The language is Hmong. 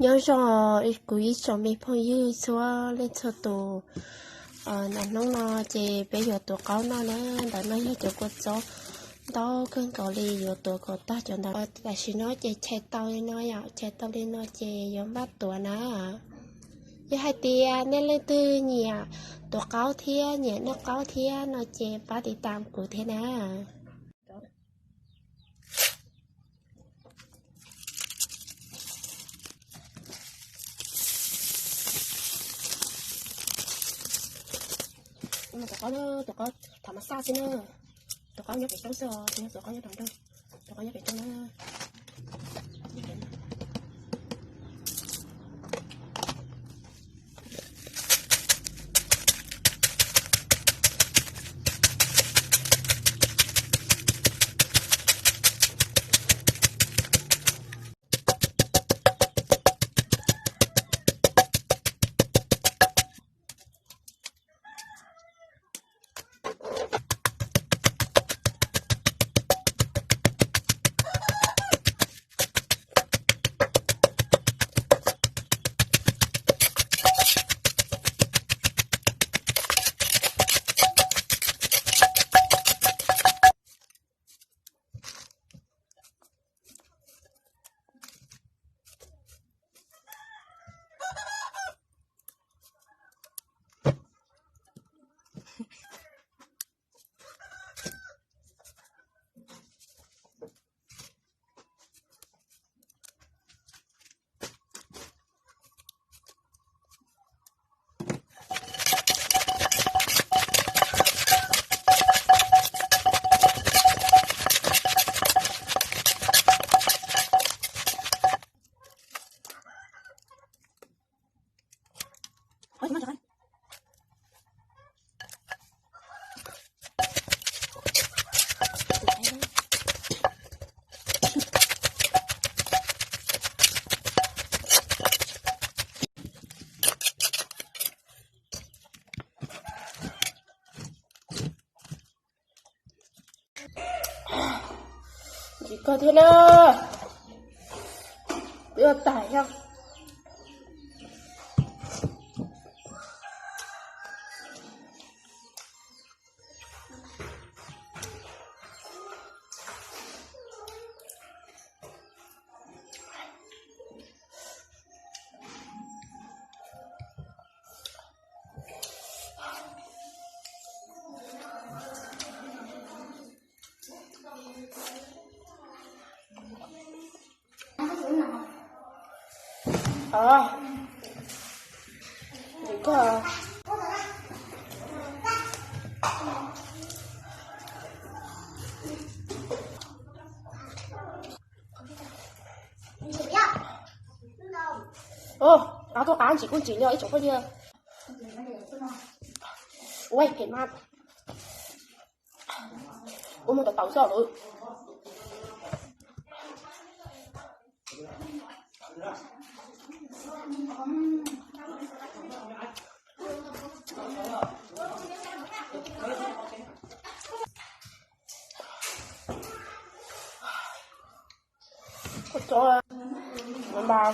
Nyob zoo kuv ib tsoom me phooj ywg txhua leej txhua tus. Ntawm hnub no ces peb yuav tuav qaub noj na. Ntawm no yog cov kua txob ntau kawg nkaus li, yuav tuav kom tag cov ntawd. Tam sim no ces chais tau li no yom, chais tau li no ces yuav npaj tuav na. Yog hais tias nej leej twg nyiam tuav qaub thiab nyiam noj qaub thiab no ces pab tiv tam kuv thiab na. Tuav qaub, tuav qaub tham mas xaj xwb na. Tuav qaub nyob pem roob xwb os, tsis yog tuav qaub nyob rau nrog, tuav qaub nyob pem roob na. Ntsim kawg thiab na. Twb yuav tag thiab. Qab tuaj qab ntsim kuj ntsim li ib tsoom phooj ywg. Ua phem mas. Ua muag tau tau xwb lawm. Kua txob, npam.